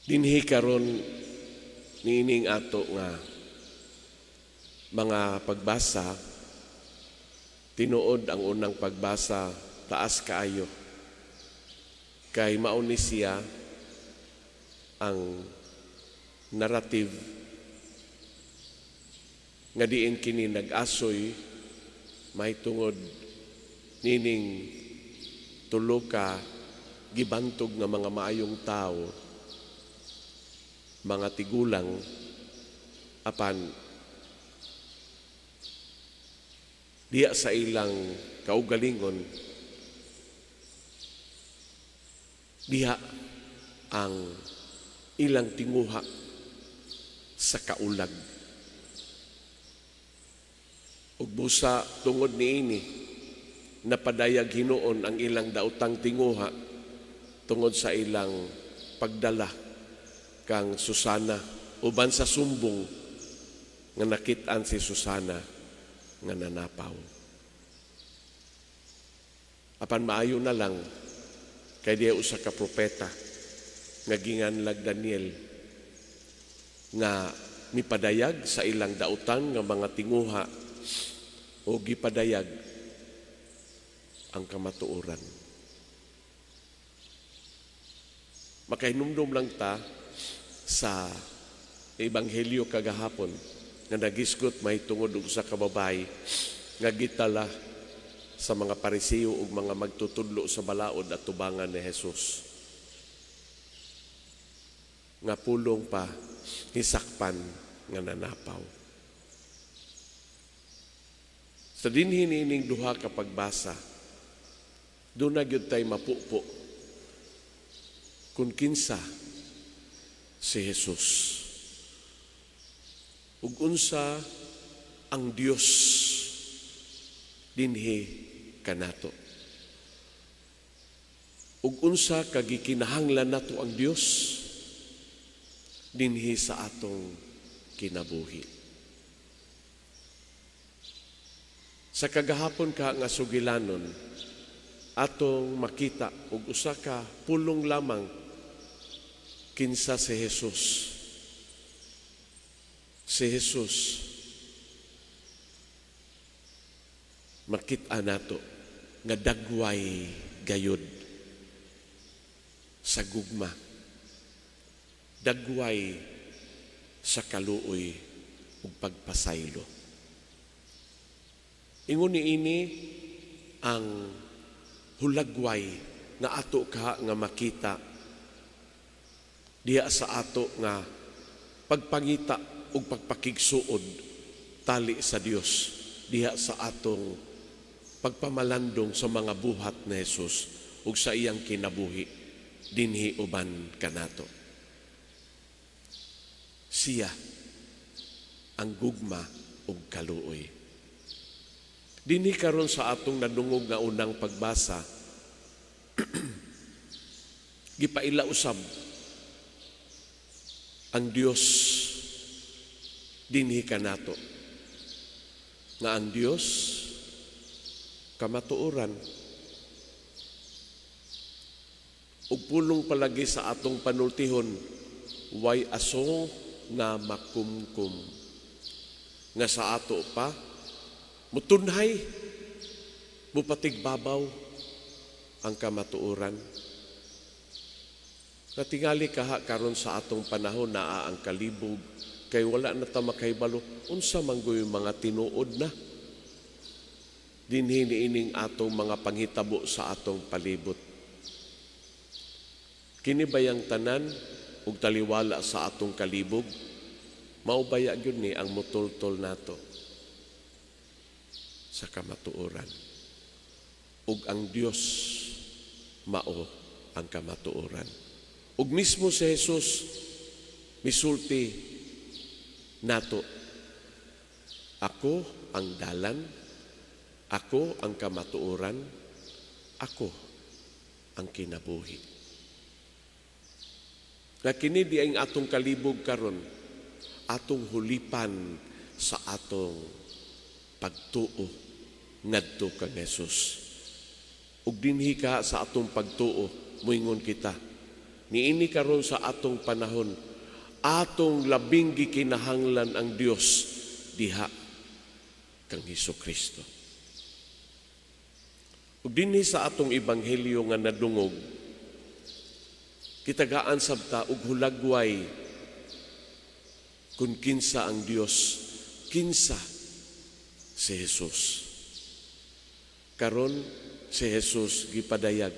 Dinhi karon niining ato nga mga pagbasa, tinuod ang unang pagbasa taas kaayo. Kay mao ni siya ang narrative nga diin kini nag-asoy mahitungod nining tulo ka gibantog nga mga maayong tao, mga tigulang, apan diya sa ilang kaugalingon diha ang ilang tinguha sa kaulag. Ug busa tungod niini napadayag hinuon ang ilang daotang tinguha tungod sa ilang pagdala kang Susana uban sa sumbong nga nakit-an si Susana nga nanapaw. Apan maayo na lang kay diha usa ka propeta nga ginganlag Daniel nga mipadayag sa ilang dautan nga mga tinguha o gipadayag ang kamatuoran. Makahinumdum lang ta sa Ebanghelyo kagahapon nga nagisgot mahitungod og usa ka babayi nga gitala sa mga Pariseo ug mga magtutudlo sa balaod at tubangan ni Jesus, nga pulong pa hisakpan nga nanapaw. Sa dinhi niining duha ka pagbasa, doon na gyud tay mapupo kung kinsa si Jesus ug unsa ang Dios dinhi kanato. Ug unsa kagikinahanglan nato ang Dios dinhi sa atong kinabuhi. Sa kagahapon ka nga sugilanon, atong makita og usa ka pulong lamang kinsa si Jesus. Si Jesus makita nato nga dagway gayod sa gugma, dagway sa kaluoy ug pagpasaylo. Ingon niini ang hulagway nga ato ka nga makita diha sa ato nga pagpangita ug pagpakigsuod tali sa Dios diha sa atong pagpamalandong sa mga buhat ni Jesus ug sa iyang kinabuhi dinhi uban kanato. Siya ang gugma ug kaluoy. Dinhi karon sa atong nadungog nga unang pagbasa, gipaila usab ang Dios dinhi kanato nga ang Dios kamatuoran ug pulong palagi sa atong panultihon, way aso nga makumkum, nga sa ato pa mutunhay, mupatigbabaw ang kamatuoran. Natingali kaha karon sa atong panahon naa ang kalibog kay wala na ta makahibalo unsa man gud mga tinuod na dinhi niining atong mga panghitabo sa atong palibot. Kini bayang tanan ug taliwala sa atong kalibog, mao baya gyud ni ang mutultol nato sa kamatuoran? Ug ang Dios mao ang kamatuoran. Ug mismo si Jesus misulti nato, "Ako ang dalan, ako ang kamatuoran, ako ang kinabuhi." Nga kini di ang atong kalibog karon, atong hulipan sa atong pagtuo ngadto kang Jesus. Ug dinhi ka sa atong pagtuo, muingon kita, Niini karon sa atong panahon, atong labing gikinahanglan ang Dios diha kang Hesus Kristo. Ug dinhi sa atong ebanghelyo nga nadungog, kitagaan sabta og hulagway kung kinsa ang Dios, kinsa si Jesus. Karon si Jesus gipadayag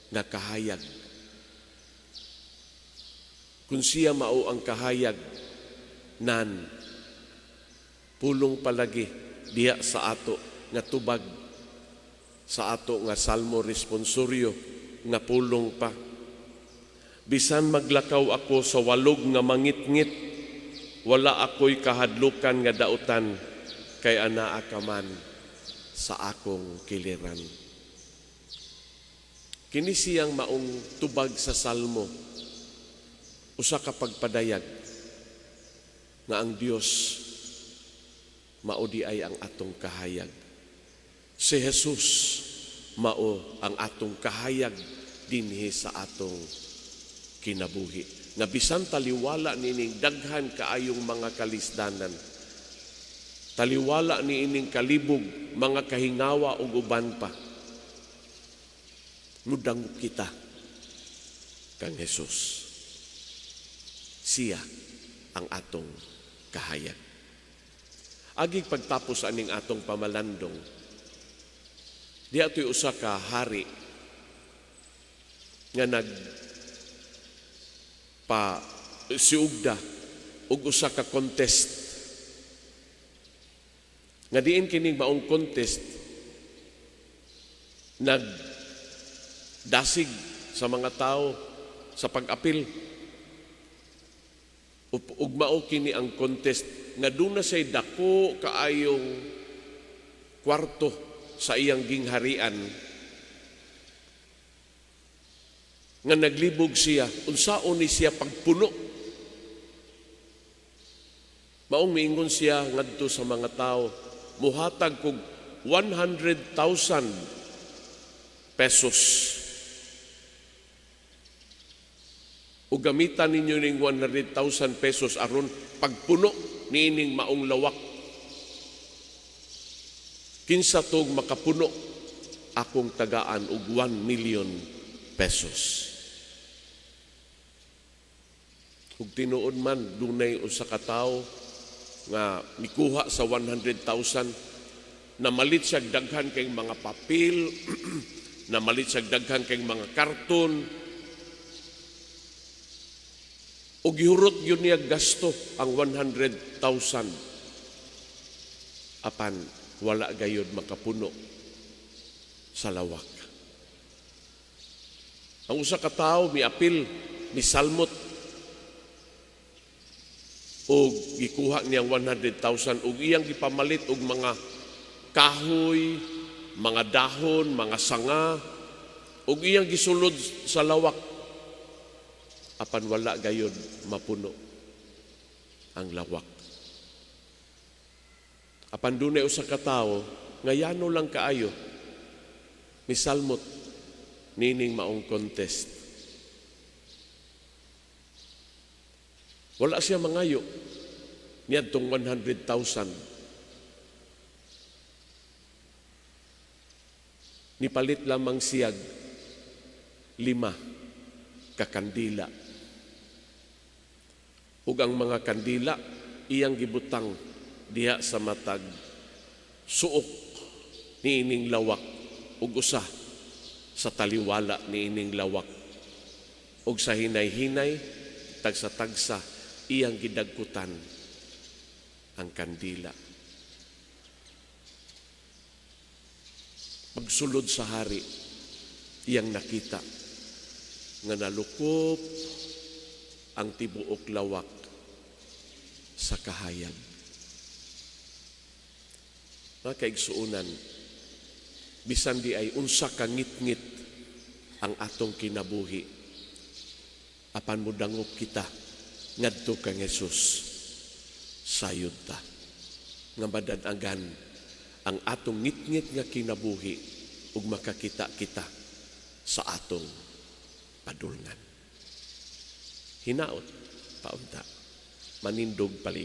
nga kahayag. Kung siya mao ang kahayag, nan pulong palagi diha sa ato nga tubag sa ato nga Salmo responsorio nga pulong pa. "Bisan maglakaw ako sa walog nga mangitngit, wala ako'y kahadlukan nga dautan, kay anaa ka man sa akong kiliran." Kini siyang maong tubag sa Salmo, usa ka pagpadayag nga ang Dios mao diay ang atong kahayag. Si Jesus mao ang atong kahayag dinhi sa atong kinabuhi. Nga bisan taliwala nining daghan kaayong mga kalisdanan, taliwala niining kalibog, mga kahingawa ug uban pa, mudangop kita kang Jesus. Siya ang atong kahayag. Agig pagtapos aning atong pamalandong, di ato'y usa ka hari nga nag pa siugda og usa ka contest nga diin kining maong contest nag dasig sa mga tao sa pag-apil ug mao kini ang contest nga duna say dako kaayong kwarto sa iyang gingharian nga naglibog siya unsaon ni siya pagpuno. Maong miingon siya ngadto sa mga tao, "Muhatag kog 100,000 pesos ug gamitan ninyo ning 100,000 pesos aron pagpuno niining maong lawak. Kinsa tog makapuno, akong tagaan og 1 million pesos." Ug tinuod man, dunay usa ka tawo nga mikuha sa 100,000, namalit siya daghan kay mga papel, namalit siya daghan kay mga karton, ug gihurot gyud niya gasto ang 100,000. Apan wala gayud makapuno sa lawak. Ang usa ka tawo miapil, misalmot og gikuha niyang 100,000 ug iyang gipamalit og mga kahoy, mga dahon, mga sanga ug iyang gisulod sa lawak. Apan wala gayud mapuno ang lawak. Apan dunay usa ka tawo nga yano lang kaayo, misalmot nining maong contest. Wala siya mangayo niadtong 100,000. Nipalit lamang siyag 5 ka kandila. Ug ang mga kandila iyang gibutang diha sa matag suok niining lawak ug usa sa taliwala niining lawak. Ug sa hinay-hinay, tagsa-tagsa, iyang gidagkutan ang kandila. Pagsulod sa hari, iyang nakita nga nalukop ang tibuok lawak sa kahayag. Mga kaigsuonan, bisan di ay unsa ka ngitngit ang atong kinabuhi, apan modangop kita ngadto kang Hesus, sayod ta nga madadagan ang atong ngitngit nga kinabuhi ug makakita kita sa atong padulngan. Hinaot paunta. Manindog pali.